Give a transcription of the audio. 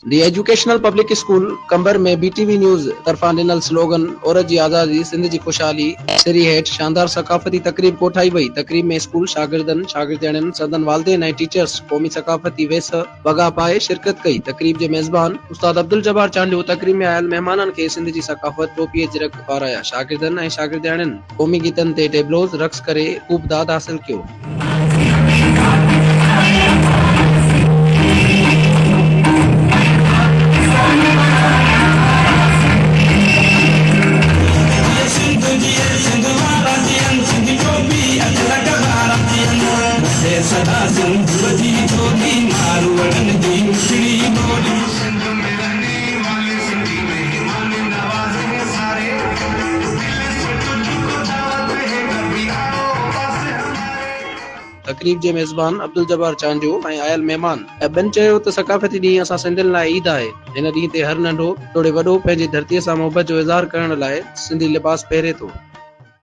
The educational public school Qambar ۾ B T V news طرفان ڏنل slogan عورت جي آزادي سنڌ جي خوشحالي سري هيٺ شاندار ثقافتي تقريب ڪوٺائي وئي. تقريب ۾ اسڪول شاگردن، شاگردياڻين، سندن والدين ۽ ٽيچرس قومي ثقافتي ويس وڳا پائي شرڪت ڪئي. تقريب جي ميزبان استاد عبدالجبار چانڊيو تقريب ۾ آيل مهمانن کي سنڌ جي ثقافت ٽوپي اجرڪ پارايا. شاگردن ۽ شاگردياڻين قومي گيتن تي ٽيبلوز رقص ڪري خوب داد حاصل ڪيو. تقريب جي ميزبان عبدالجبار چانڊيو ۽ آيل مهمان ۽ ٻين چيو ته ثقافتي ڏينهن اسان سنڌين لاء عيد آهي، هن ڏينهن تي هر ننڍو توڙي وڏو پنهنجي ڌرتي سان محبت جو اظهار ڪرڻ لاء سنڌي لباس پهري ٿو.